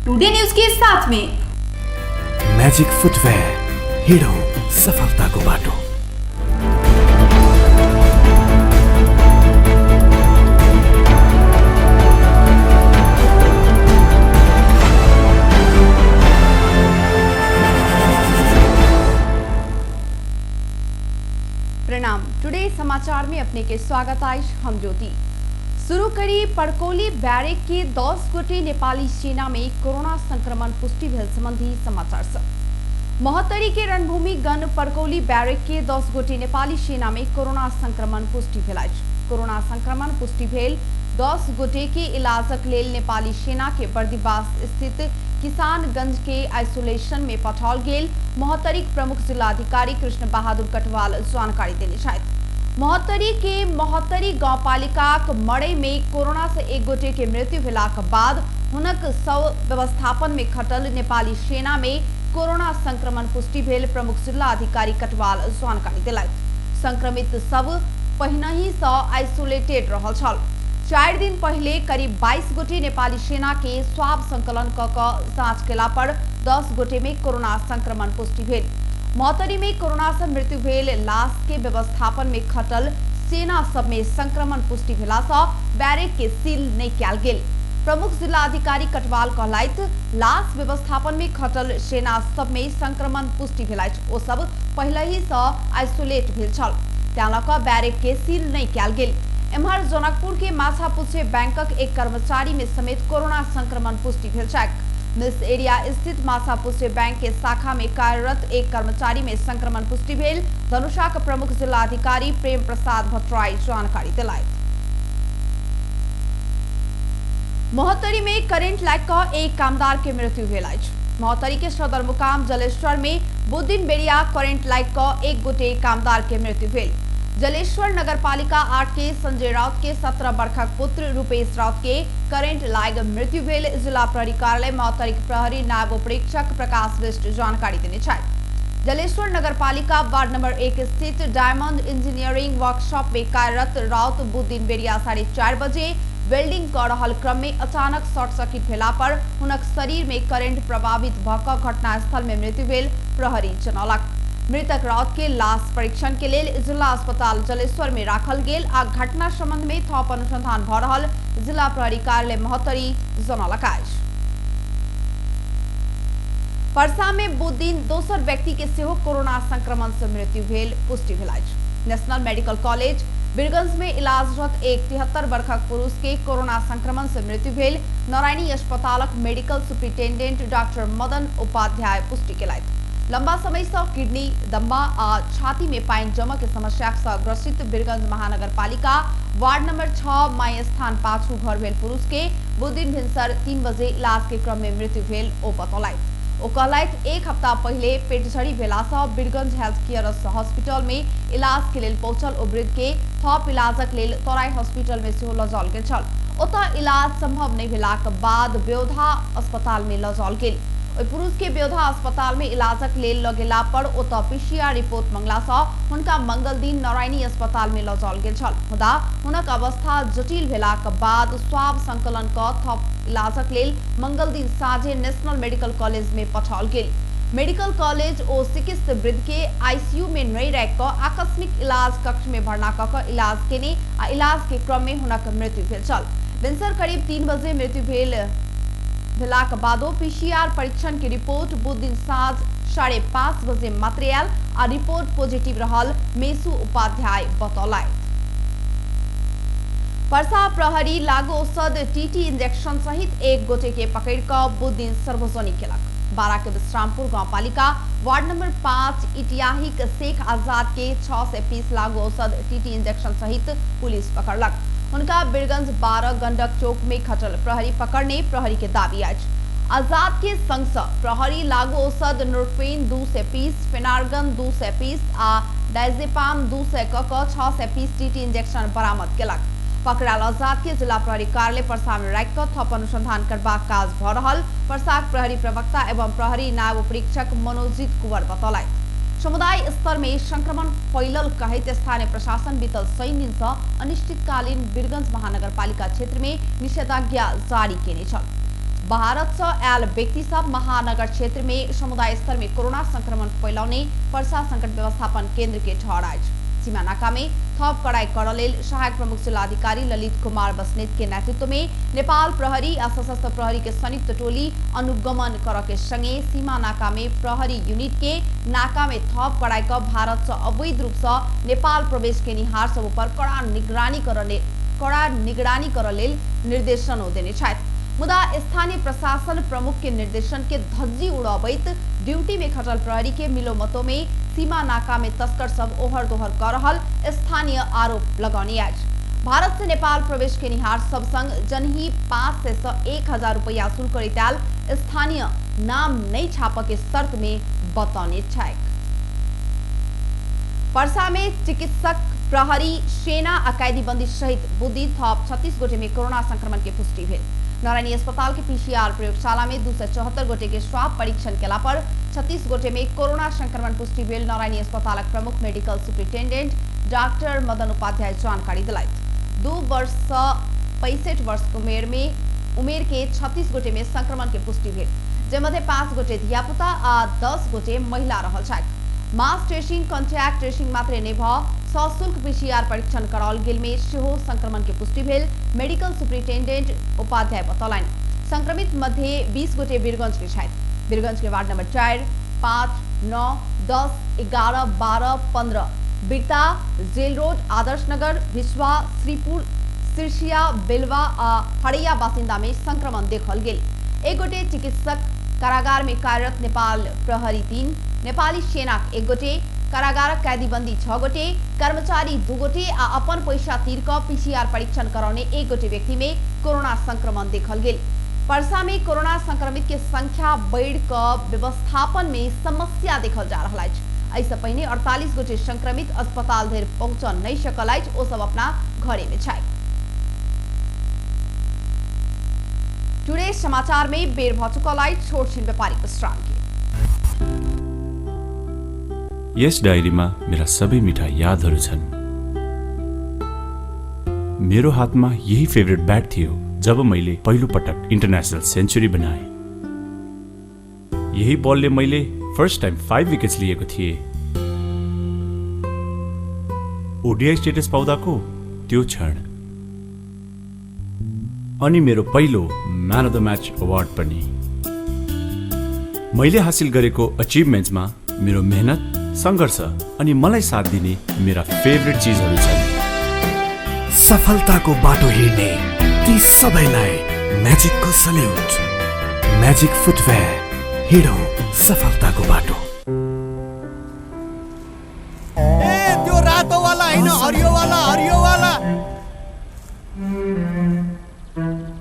Today news के साथ में। म्याजिक फुटवेयर, हिँडौँ सफलताको बाटो। प्रणाम, टुडे समाचार में अपने के स्वागत आइश हम ज्योति। शुरू करी परकोली बैरेक के 10 गोटे नेपाली सेना में कोरोना संक्रमण पुष्टि भेल संबंधी समाचार से। महोत्तरी के रणभूमि गण परकोली बैरेक के 10 गोटे नेपाली सेना में कोरोना संक्रमण पुष्टि भेल अछि। कोरोना संक्रमण पुष्टि भेल 10 गोटे के इलाजक लेल नेपाली सेना के बर्दिवास स्थित किसानगंज के आइसोलेशन में पठाओल गेल महोत्तरीक प्रमुख जिलाधिकारी कृष्ण बहादुर कटवाल जानकारी देने छथि। महोत्तरी के महोत्तरी गाउँपालिकाक मड़ई में कोरोना से एक गोटे के मृत्यु भेलाक बाद हुनक शव व्यवस्थापन में खटल नेपाली सेना में कोरोना संक्रमण पुष्टि भेल प्रमुख जिला अधिकारी कटवाल जानकारी देलथि। संक्रमित सब पहिनहि सँ आइसोलेटेड रहल छल। 4 दिन पहिले करीब 22 गोटे नेपाली सेना के स्वाब संकलन क जाँच केला पर 10 गोटे में कोरोना संक्रमण पुष्टि भेल। महोत्तरी में कोरोना से मृत्यु भेल लाश के व्यवस्थापन में खटल सेना सब में संक्रमण पुष्टि भेला सँ बैरेक के सील नहीं कयल गेल। प्रमुख जिलाधिकारी कटवाल कहलथि, लाश व्यवस्थापन में खटल सेना सब में संक्रमण पुष्टि भेल अछि। ओ सब पहिलहि सँ आइसोलेट भेल छल, तें लऽ कऽ बैरेक के सील नहीं कयल गेल। एम्हर जनकपुर के माछापुच्छे बैंकक एक कर्मचारी में समेत कोरोना संक्रमण पुष्टि भेल छैक। मिल्स एरिया स्थित माछापुच्छे बैंक के शाखा में कार्यरत एक कर्मचारी में संक्रमण पुष्टि भेल धनुषाक प्रमुख जिलाधिकारी प्रेम प्रसाद भट्टराई जानकारी दिलथि। महोत्तरी में करेंट लागि कऽ एक कामदार के मृत्यु भेल अछि। महोत्तरी के सदर मुकाम जलेश्वर में बुध दिन बेरिया करेंट लागि कऽ एक गोटे कामदार के मृत्यु भेल। जलेश्वर नगरपालिका 8 के संजय राउत के 17 वर्षक पुत्र रूपेश राउत के करेंट लागि मृत्यु भेल जिला प्रहरी कार्यालय महोत्तरीक प्रहरी नायब उपरीक्षक प्रकाश बिष्ट जानकारी देने छथि। जलेश्वर नगरपालिका वार्ड नंबर 1 स्थित डायमंड इंजीनियरिंग वर्कशॉप में कार्यरत राउत बुध दिन बेरिया 4:30 बजे वेल्डिंग कऽ रहल क्रम में अचानक शॉर्ट सर्किट भेला पर हुनक शरीर में करेंट प्रभावित भऽ कऽ घटनास्थल में मृत्यु भेल प्रहरी जनौलक। मृतक राउत के लाश परीक्षण के लेल जिला अस्पताल जलेश्वर में राखल गेल आ घटना संबंध में थप अनुसंधान भऽ रहल जिला प्रहरी कार्यालय महोत्तरी जनौलक अछि। परसा में बुध दिन दोसर व्यक्ति के सेहो कोरोना संक्रमण से मृत्यु भेल पुष्टि भेल अछि। नेशनल मेडिकल कॉलेज बीरगंज में इलाजरत एक 73 वर्षक पुरुष के कोरोना संक्रमण से मृत्यु भेल नारायणी अस्पतालक medical superintendent doctor Madan Upadhyay पुष्टि केलथि। लंबा समय से किडनी, दम्मा आ छाती में पानि जमा के समस्या से ग्रसित बीरगंज महानगरपालिका वार्ड नंबर 6 माई स्थान पाछू घर भेल पुरुष के बुध दिन भिनसर 3 बजे इलाज के क्रम में मृत्यु भेल ओ बतौलथि। ओ कहलथि, एक हफ्ता पहिले पेटझड़ी भेला सँ बीरगंज हेल्थ केयर हॉस्पिटल में इलाज के लेल पहुंचल ओ वृद्ध के थप इलाजक लेल तराई हॉस्पिटल में सेहो लऽ जाओल गेल छल। ओतऽ इलाज संभव नहि भेलाक बाद ब्योधा अस्पताल में लऽ जाओल गेल। ओहि पुरुष के ब्योधा अस्पताल में इलाजक लेल लऽ गेला पर ओतऽ पीसीआर रिपोर्ट मंगला सँ हुनका मंगल दिन नारायणी अस्पताल में लऽ जाओल गेल छल। मुदा हुनक अवस्था जटिल भेलाक बाद स्वाब संकलन कऽ थप इलाजक लेल मंगल दिन साँझे नेशनल मेडिकल कॉलेज में पठाओल गेल। मेडिकल कॉलेज ओ चिकित्स वृद्ध के आईसीयू में नहि राखि कऽ आकस्मिक इलाज कक्ष में भर्ना कऽ कऽ इलाज केने आ इलाज के क्रम में हुनक मृत्यु भेल छल। भिनसर करीब 3 बजे मृत्यु भेलाक बादो पीसीआर परीक्षण के रिपोर्ट बुध दिन साँझ 5:30 बजे मात्र आयल आ रिपोर्ट पॉजिटिव रहल मेसु उपाध्याय बतौलथि। परसा प्रहरी लागू औषध टीटी इंजेक्शन सहित एक गोटे के पकड़ कऽ बुध दिन सार्वजनिक केलक। बारा के विश्रामपुर गांवपालिका वार्ड नंबर 5 इटियाहीक शेख आजाद के 6 पीस लागू औषध टीटी इंजेक्शन सहित पुलिस पकड़लक। हुनका बीरगंज 12 गंडक चौक में खटल प्रहरी पकड़ने प्रहरी के दावी अछि। आजाद के संग सँ प्रहरी लागू औषध नोरफेन 200 पीस, फेनार्गन 200 पीस आ डायजेपाम 200 क 600 पीस टीटी इंजेक्शन बरामद केलक। पकड़ायल आजाद के जिला प्रहरी कार्यालय परसा में राखि कऽ थप अनुसंधान करबाक काज भऽ रहल परसाक प्रहरी प्रवक्ता एवं प्रहरी नायब उपरीक्षक मनोजीत कुंवर बतौलथि। समुदाय स्तर में संक्रमण फैलल कहैत स्थानीय प्रशासन बीतल शनि दिन सँ अनिश्चितकालीन बीरगंज महानगरपालिका क्षेत्र में निषेधाज्ञा जारी केने छल। भारत से आयल व्यक्ति सब महानगर क्षेत्र में समुदाय स्तर में कोरोना संक्रमण फैलाउने पर्सा संकट व्यवस्थापन केंद्र के ठहर अछि। सीमा नाका में थप कड़ाई करऽ लेल सहायक प्रमुख जिलाधिकारी ललित कुमार बस्नेत के नेतृत्व में नेपाल प्रहरी आ सशस्त्र प्रहरी के संयुक्त टोली अनुगमन करऽ के संगे सीमा नाका में प्रहरी यूनिट के नाका में थप कड़ाई क भारत से अवैध रूप से नेपाल प्रवेश केनिहार सब ऊपर कड़ा निगरानी करऽ लेल निर्देशन देने छथि। मुदा स्थानीय प्रशासन प्रमुख के निर्देशन के धज्जी उड़ाबैत ड्यूटी में खटल प्रहरी के मिलोमतो में सीमा नाका में तस्कर सब ओहर दोहर कर रहल स्थानीय आरोप लगौने अछि। भारत से नेपाल प्रवेश केनिहार सब संग जनही 500 से 1000 रुपया वसूल करैत आयल स्थानीय नाम नहीं छाप के शर्त में बतौने छथि। पर्सा में चिकित्सक प्रहरी सेना आ कैदीबंदी सहित बुद्धि थप 36 गोटे में कोरोना संक्रमण के पुष्टि भेल। नारायणी अस्पताल के पीसीआर प्रयोगशाला में 274 गोटे के स्वाब परीक्षण केला पर 36 गोटे में कोरोना संक्रमण पुष्टि भेल। नारायणी अस्पतालक प्रमुख medical superintendent doctor Madan Upadhyay जानकारी दिलथि। 2 वर्ष से 65 वर्ष उमेर के 36 गोटे में संक्रमण के पुष्टि भेल, जाहिमध्ये 5 गोटे धियापुता आ 10 गोटे महिला रहल छथि। मास ट्रेसिंग कॉन्टैक्ट ट्रेसिंग मात्रे नहि भऽ सशुल्क पीसीआर परीक्षण कराओल गेल में सेहो संक्रमण के पुष्टि भेल मेडिकल सुपरिटेंडेंट उपाध्याय बतौलनि। संक्रमित मध्य 20 गोटे वीरगंज के छथि। वीरगंज के ward number 4, 5, 9, 10, 11, 12, 15 बिरता, jail road, Adarsh Nagar, भिस्वा, Shripur, Sirsiya, Belwa आ हड़ैया बासिंदा में संक्रमण देखल गेल। एक गोटे चिकित्सक कारागार में कार्यरत नेपाल प्रहरी 3, नेपाली सेनाक 1 गोटे, कारागारक कैदीबंदी 6 गोटे, कर्मचारी 2 गोटे आ अपन पैसा तीर कऽ पीसीआर परीक्षण करौने 1 गोटे व्यक्ति में कोरोना संक्रमण देखल गेल। परसा में कोरोना संक्रमित के संख्या बढ़ि कऽ व्यवस्थापन में समस्या देखल जा रहल अछि। एहिसँ पहिने 48 गोटे संक्रमित अस्पताल धरि पहुंचऽ नहि सकल अछि, ओ सब अपना घरे में छथि। टुडे समाचार में बेर भऽ चुकल अछि छोट छिन व्यापारिक विश्राम के। यस डायरीमा मेरा सबै मिठा यादहरू छन्। मेरो हातमा यही फेभरेट ब्याट थियो जब मैले पहिलो पटक इन्टरनेसनल सेन्चुरी बनाएँ। यही बलले मैले फर्स्ट टाइम 5 विकेट्स लिएको थिएँ। ओडिआई स्टेटस पाउँदाको त्यो क्षण अनि मेरो पहिलो man of the match award पनि। मैले हासिल गरेको अचिभमेन्ट्समा मेरो मेहनत, सङ्घर्ष अनि मलाई साथ दिने मेरा फेभरेट चिजहरू छन्। सफलताको बाटो हिँड्ने ती सबैलाई म्याजिकको सल्युट। म्याजिक फुटवेयर, हिँडौँ सफलताको बाटो। ए त्यो रातोवाला होइन, हरियोवाला, हरियोवाला।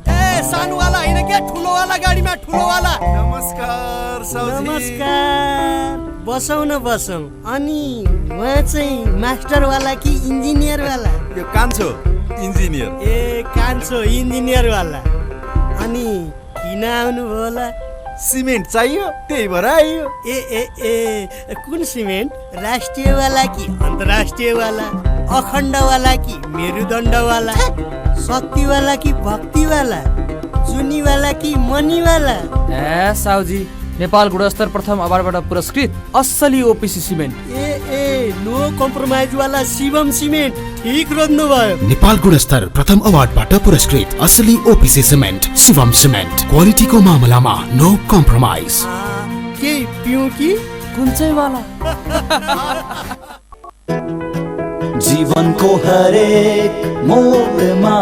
ए सानोवाला होइन क्या, ठुलोवाला गाडीमा, ठुलोवाला। नमस्कार साउजी। नमस्कार, बसौँ न बसौँ। अनि उहाँ चाहिँ मास्टरवाला कि इन्जिनियरवाला? यो कान्छो इन्जिनियर। ए कान्छो इन्जिनियरवाला। अनि किन आउनुभयो होला? सिमेन्ट चाहियो त्यही भएर आइयो। ए ए ए कुन सिमेन्ट? राष्ट्रियवाला कि अन्तर्राष्ट्रियवाला? अखण्डवाला कि मेरुदण्डवाला? शक्तिवाला कि भक्तिवाला? जुनीवाला कि मनीवाला? ए साउजी, नेपाल गुणस्तर प्रथम अवार्डबाट पुरस्कृत असली ओपिसी सिमेन्ट। ए ए नो कम्प्रोमाइज वाला शिवम सिमेन्ट, ठिक रोज्नु भयो। नेपाल गुणस्तर प्रथम अवार्डबाट पुरस्कृत असली ओपिसी सिमेन्ट शिवम सिमेन्ट, क्वालिटीको मामलामा नो कम्प्रोमाइज। के पिउँ कि कुन चाहिँ वाला? जीवनको हरेक मोडमा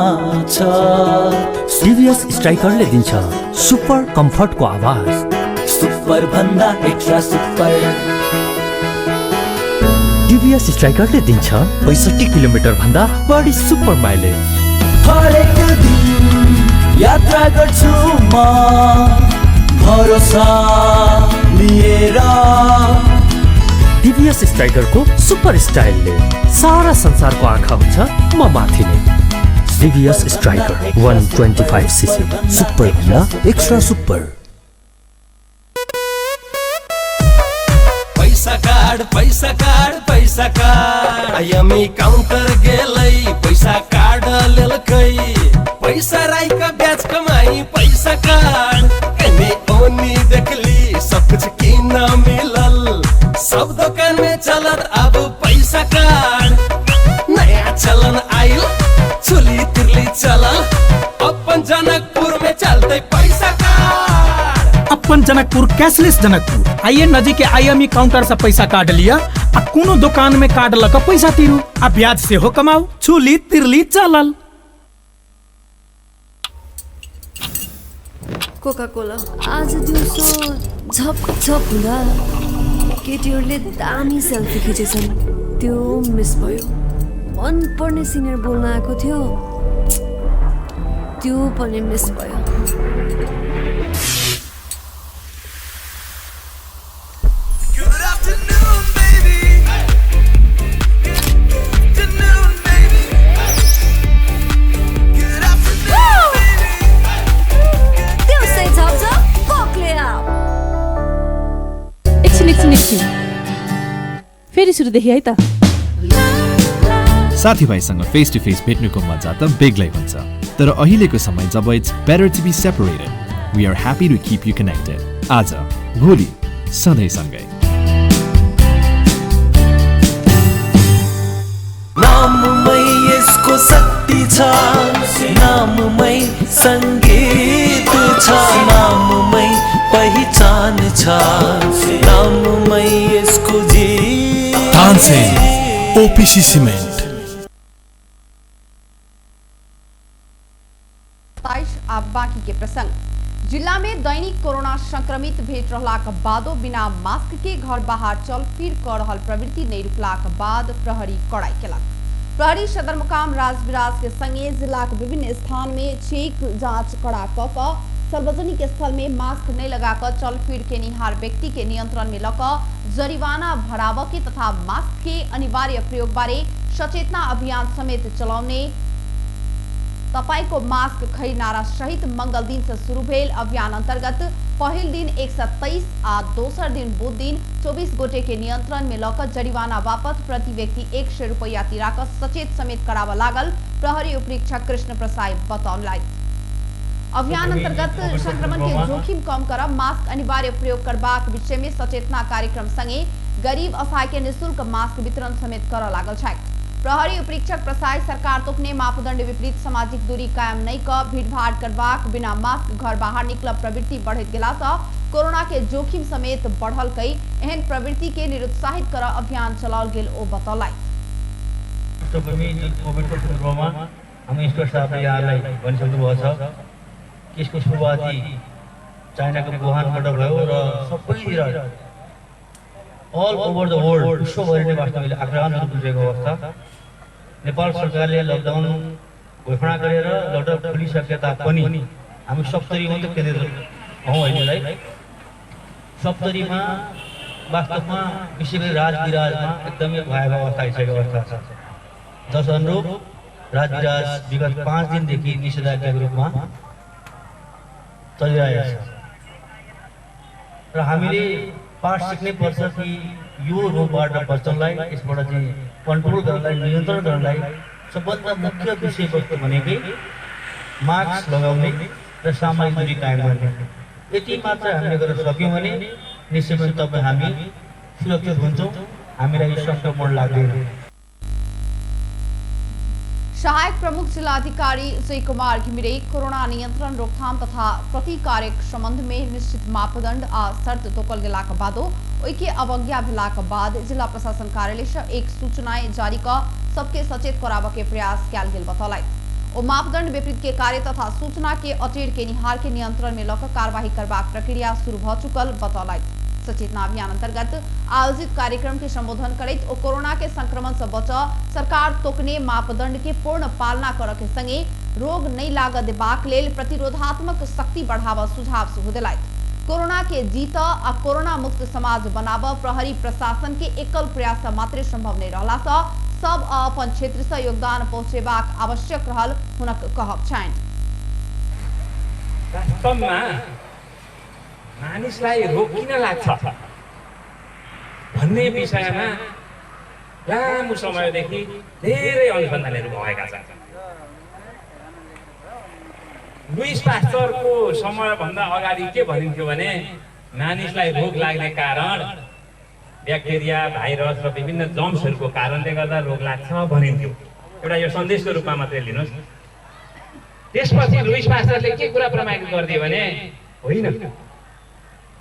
छ टिभीएस स्ट्राइकरले दिन्छ सुपर कम्फर्टको आवाज, सुपर भन्दा एक्स्ट्रा सुपर। टिभीएस स्ट्राइकरले दिन्छ 65 किलोमिटर भन्दा बढी सुपर माइलेज। हरेक दिन यात्रा गर्छु म भरोसा लिएर। टिभीएस स्ट्राइकरको सुपर स्टाइलले सारा संसारको आँखा हुन्छ म माथि नै। टिभीएस स्ट्राइकर 125 सीसी, सुपर भन्दा एक्स्ट्रा सुपर। पैसा कार्ड, पैसा कार्ड, पैसा कार्ड। आईएमई काउंटर गेलै पैसा कार्ड लेलकै, पैसा राइक ब्याज कमाई पैसा कार्ड। चलत अब पैसा कार्ड, नयाँ चलन आइल चुली तिरली चलल, अपन जनकपुर में चलते पैसा कार्ड। अपन जनकपुर कैशलेस जनकपुर। आइए नजीक के आईएमई काउंटर से पैसा कार्ड लिया आ कोनो दुकान में कार्ड लग पैसा तीरू आ ब्याज से हो कमाओ। चुली तिरली चलल। कोका कोला आज दिउँसो झप झप हुँदा केटीहरूले दामी सेल्फी खिचेछन्, त्यो मिस भयो। मनपर्ने सिनियर बोल्न आएको थियो, त्यो पनि मिस भयो। फेरि सुरुदेखि है त। साथीभाइसँग फेस टु फेस भेट्नुको मजा त बेग्लै हुन्छ, तर अहिलेको समय जब it's better to be separated, we are happy to keep you connected. आज भोलि सधैँ सँगै। नाममै यसको शक्ति छ, नाममै सङ्गीत छ, नाममै पहिचान छ, नाममै यसको जीवन। Tansen OPC cement. आप बाकी के प्रसंग। जिला में दैनिक कोरोना संक्रमित भेट रहलाक बादो बिना मास्क के घर बाहर चल फिर कर रहल प्रवृत्ति नहीं रुकलाक बाद प्रहरी कड़ाई केलक। प्रहरी सदरमुकाम राजविराज के संगे जिलाक विभिन्न स्थान में चेक जांच कड़ा क सार्वजनिक स्थल में मास्क नहीं लगाकर चल फिर के निहार व्यक्ति के नियंत्रण में लक जरिवाना भराव के तथा मास्क के अनिवार्य प्रयोग बारे सचेतना अभियान समेत चलाउने तपाईको मास्क खै नारा सहित मंगल दिन से शुरू भेल अभियान अंतर्गत पहिल दिन 123 आ दोसर दिन बुध दिन 24 गोटे के नियंत्रण में लक जरिवाना वापस प्रति व्यक्ति 100 रुपया तिराक सचेत समेत कराब लागल प्रहरी उपरीक्षक कृष्ण प्रसाद बतौलनि। अभियान अंतर्गत संक्रमण के जोखिम कम करब, मास्क अनिवार्य प्रयोग करबाक विषय में सचेतना कार्यक्रम संगे गरीब असहाय के निःशुल्क मास्क वितरण समेत कर लागल छैक। प्रहरी उपरीक्षक प्रसाद सरकार तोकने मापदंड विपरीत सामाजिक दूरी कायम नहीं क भीड़भाड़ करबाक बिना मास्क घर बाहर निकलब प्रवृत्ति बढ़ैत गेला सँ कोरोना के जोखिम समेत बढ़ल कई एहन प्रवृत्ति के निरुत्साहित कर अभियान चलाओल गेल ओ बतौलनि। यसको सुरुवाती चाइनाको वुहानबाट भयो र सबैतिर अल ओभर the world विश्वभरि नै वास्तवले आक्रान्त पुगेको अवस्था। नेपाल सरकारले लकडाउन घोषणा गरेर लकडाउन खोलिसके तापनि हामी सप्तरी मात्रै केन्द्रित हौँ। अहिलेलाई सप्तरीमा वास्तवमा विशेष गरी राजविराजमा एकदमै भयावह अवस्था आइसकेको अवस्था छ। जस अनुरूप राजविराज विगत 5 दिनदेखि निषेधाज्ञाको रूपमा चलिरहेको छ र हामीले पाठ सिक्नै पर्छ कि यो रोगबाट बच्नलाई, यसबाट चाहिँ कन्ट्रोल गर्नलाई, नियन्त्रण गर्नलाई सबभन्दा मुख्य विषयवस्तु भनेकै मास्क लगाउने र सामाजिक दूरी कायम गर्ने। यति मात्र हामीले गर्न सक्यौँ भने निश्चय पनि तपाईँ हामी सुरक्षित हुन्छौँ, हामीलाई सङ्क्रमण लाग्दैन। सहायक प्रमुख जिलाधिकारी जय कुमार घिमिरे कोरोना नियंत्रण रोकथाम तथा प्रतिकारक संबंध में निश्चित मापदंड आ शर्त तोकल गेलाक बादो ओहिके अवज्ञा भेलाक बाद जिला प्रशासन कार्यालय से एक सूचना जारी क सबके सचेत कराबऽ के प्रयास कयल गेल बतौलनि। ओ मापदंड विपरीत के कार्य तथा सूचना के अटेर के निहार के नियंत्रण में लऽ कऽ कार्यवाही करबाक प्रक्रिया शुरू भऽ चुकल बतौलनि। सचेतना अभियान अंतर्गत आयोजित कार्यक्रम के संबोधन करैत ओ कोरोना के संक्रमण से बचऽ सरकार तोकने मापदंड के पूर्ण पालना करऽ के संगे रोग नहीं लागऽ देबाक लेल प्रतिरोधात्मक शक्ति बढ़ाबऽ सुझाव सेहो देलथि। कोरोना के जीत आ कोरोना मुक्त समाज बनाबऽ प्रहरी प्रशासन के एकल प्रयास मात्रे संभव नहीं रहला सँ सब अपन क्षेत्र से योगदान पहुँचेबाक आवश्यक रहल हुनक कहब छनि। वास्तवमा मानिसलाई रोग किन लाग्छ भन्ने विषयमा लामो समयदेखि धेरै अनुसन्धानहरू भएका छन्। लुइस पास्चरको समयभन्दा अगाडि के भनिन्थ्यो भने मानिसलाई रोग लाग्ने कारण ब्याक्टेरिया, भाइरस र विभिन्न जम्सहरूको कारणले गर्दा रोग लाग्छ भनिन्थ्यो। एउटा यो सन्देशको रूपमा मात्रै लिनुहोस्। त्यसपछि लुइस पास्टरले के कुरा प्रमाणित गरिदियो भने होइन,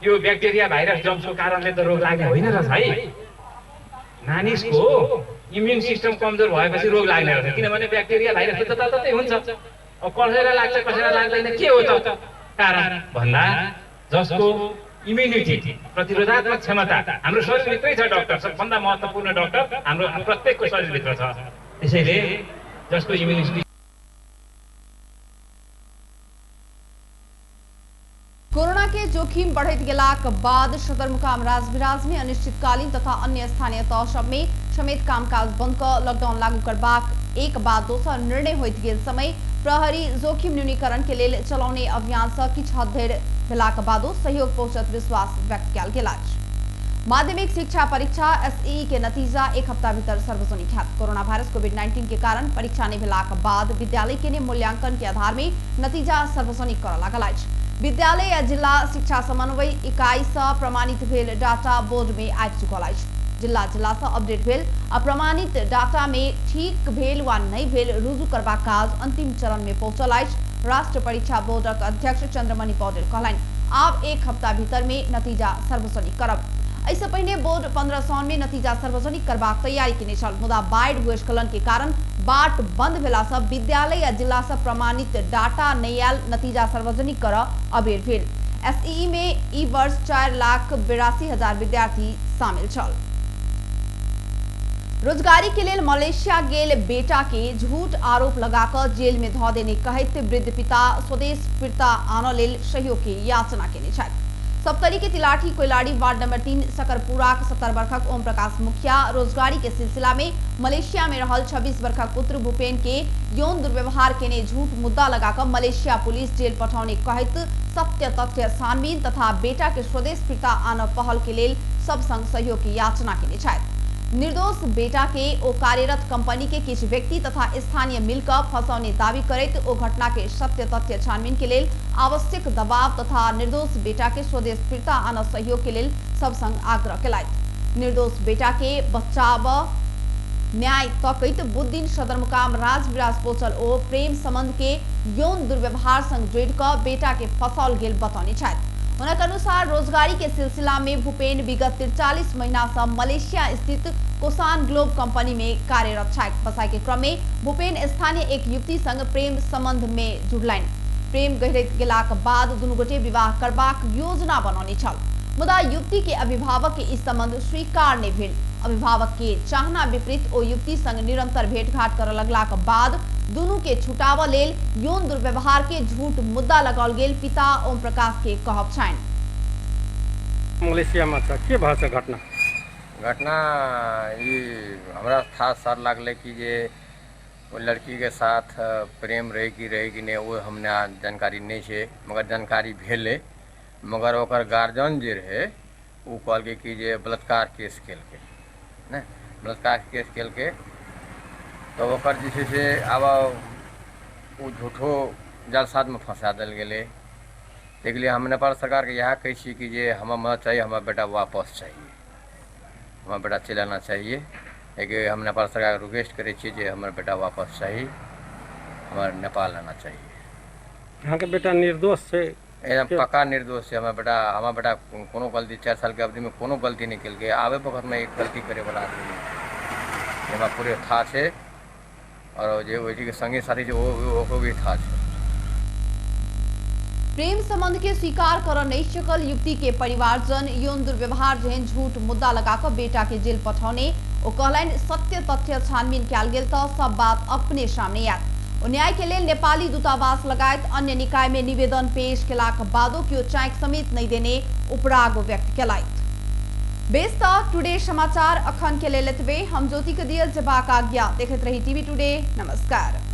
यो ब्याक्टेरिया, भाइरस, जम्सको कारणले त रोग लाग्ने होइन रहेछ है, मानिसको इम्युन सिस्टम कमजोर भएपछि रोग लाग्ने रहेछ। किनभने ब्याक्टेरिया, भाइरस त जताततै हुन्छ, अब कसैलाई लाग्छ कसैलाई लाग्दैन, के हो त कारण भन्दा जसको इम्युनिटी, प्रतिरोधात्मक क्षमता हाम्रो शरीरभित्रै छ। डक्टर, सबभन्दा महत्त्वपूर्ण डक्टर हाम्रो प्रत्येकको शरीरभित्र छ। त्यसैले जसको इम्युनिटी कोरोना के जोखिम बढ़ैत गेलाक बाद सदरमुकाम राजविराज में अनिश्चितकालीन तथा अन्य स्थानीय तह सब में समेत कामकाज बंद क लॉकडाउन लागू करबाक एक बाद दोसर निर्णय होइत गेल समय प्रहरी जोखिम न्यूनीकरण के लेल चलाउने अभियान से किछु हद धरि भेलाक बादो सहयोग पहुंचत विश्वास व्यक्त कयल गेल अछि। माध्यमिक शिक्षा परीक्षा एसईई के नतीजा एक हफ्ता भीतर सार्वजनिक हैत। कोरोना वायरस कोविड-19 के कारण परीक्षा नहीं भेलाक बाद विद्यालय के मूल्यांकन के आधार में नतीजा सार्वजनिक करऽ लागल अछि। विद्यालय या जिला शिक्षा समन्वय इकाई से प्रमाणित भेल डाटा बोर्ड में आबि चुकल अछि। जिला जिला से अपडेट भेल आ प्रमाणित डाटा में ठीक भेल वा नहीं भेल रुजू करबाक काज अंतिम चरण में पहुंचल अछि। राष्ट्रीय परीक्षा बोर्डक अध्यक्ष चंद्रमणि पौडेल कहलनि, आब एक हफ्ता भीतर में नतीजा सार्वजनिक करब। एहिसँ पहिने बोर्ड 15 साउन में नतीजा सार्वजनिक करबाक तैयारी केने छल, मुदा बाढ़ि भूस्खलन के कारण बाट बंद भेला सँ विद्यालय या जिला सँ प्रमाणित डाटा नहि आयल नतीजा सार्वजनिक करऽ अबेर भेल। एसईई में ई वर्ष 4,82,000 विद्यार्थी शामिल छल। रोजगारी के लेल मलेशिया गेल बेटा के झूठ आरोप लगाकर जेल में धऽ देने कहैत वृद्ध पिता स्वदेश फिर्ता आनऽ लेल सहयोग के याचना केने छथि। सप्तरी के तिलाठी कोइलाड़ी वार्ड नंबर 3 सकरपुराक 70 वर्षक ओम प्रकाश मुखिया रोजगारी के सिलसिला में मलेशिया में रहल 26 वर्षक पुत्र भूपेन के यौन दुर्व्यवहार केने झूठ मुद्दा लगाकर मलेशिया पुलिस जेल पठौने कहैत सत्य तथ्य छानबीन तथा बेटा के स्वदेश फिर्ता आनऽ पहल के लेल सब संग सहयोग के याचना केने छथि। निर्दोष बेटा के ओ कार्यरत कंपनी के किछु व्यक्ति तथा स्थानीय मिलकर फंसौने दावी करैत ओ घटना के सत्य तथ्य छानबीन के लेल आवश्यक दबाव तथा निर्दोष बेटा के स्वदेश फिर्ता आनऽ सहयोग के लेल सब संग आग्रह केलथि। निर्दोष बेटा के बचाव न्याय तकैत बुधदिन सदरमुकाम राजविराज पहुंचल ओ प्रेम संबंध के यौन दुर्व्यवहार संग जोड़ि कऽ बेटा के फंसाओल गेल बतौने छथि। हुनक अनुसार रोजगारी के सिलसिला में भूपेन विगत 43 महीना से मलेशिया स्थित कोसान ग्लोब कंपनी में कार्यरत छथि। फसाई के क्रम में भूपेन स्थानीय एक युवती संग प्रेम संबंध में जुड़लनि। प्रेम गहरैत गेलाक बाद दुनू गोटे विवाह करबाक योजना बनौने छल, मुदा युवती के अभिभावक के ई संबंध स्वीकार नहि भेल। अभिभावक के चाहना विपरीत ओ युवती संग निरंतर भेंटघाट करऽ लगलाक बाद दुनू के छुटाबऽ लेल यौन दुर्व्यवहार के झूठ मुद्दा लगाओल गेल पिता ओम प्रकाश के कहब छनि। मलेशियामा छ के भएछ घटना? घटना ई हमरा थाहा सर लागलै कि जे ओ लड़की के साथ प्रेम रहे कि नहि ओ हमरा जानकारी नहि छै, मगर जानकारी भेलै। मगर ओकर गार्जियन जे रहे ओ कहलकै कि जे बलात्कार केस केलकै, ने बलात्कार केस केलकै तऽ ओकर जे छै से आब ओ झूठो जालसाजमे फंसा देल गेलै। ताहिके लिए हम नेपाल सरकारके इएह कहै छी कि जे हमरा मदद चाही, हमरा बेटा वापस चाहिए, हमरा बेटा चलि आना चाहिए। एहिके हम नेपाल सरकारके रिक्वेस्ट करै छी जे हमर बेटा वापस चाही, हमर नेपाल आना चाहिए। अहाँके बेटा निर्दोष छै? एकदम पक्का निर्दोष छै हमर बेटा। हमर बेटा कोनो गलती 4 सालके अवधिमे कोनो गलती नहि केलकै। आबै वखतमे एक गलती करैवला आदमी नहि, हमरा पूरे था छै। और जे ओहिके संगी साथी छै ओकरो भी था छै। प्रेम संबंध के स्वीकार कर नहीं सकल युवती के परिवारजन यौन दुर्व्यवहार जेहन झूठ मुद्दा लगाकर बेटा के जेल पठौने ओ कहलनि सत्य तथ्य छानबीन कयल गेल तऽ सब बात अपने सामने आयत। ओ न्याय के लेल नेपाली दूतावास लगायत अन्य निकाय में निवेदन पेश केलाक बादो केओ चाँकि समेत नहीं देने उपराग व्यक्त केलथि। बेस तऽ टुडे समाचार अखन के लेल एतबे। हम ज्योति के दियल जेबाक आज्ञा। देखैत रही टीवी टुडे। नमस्कार।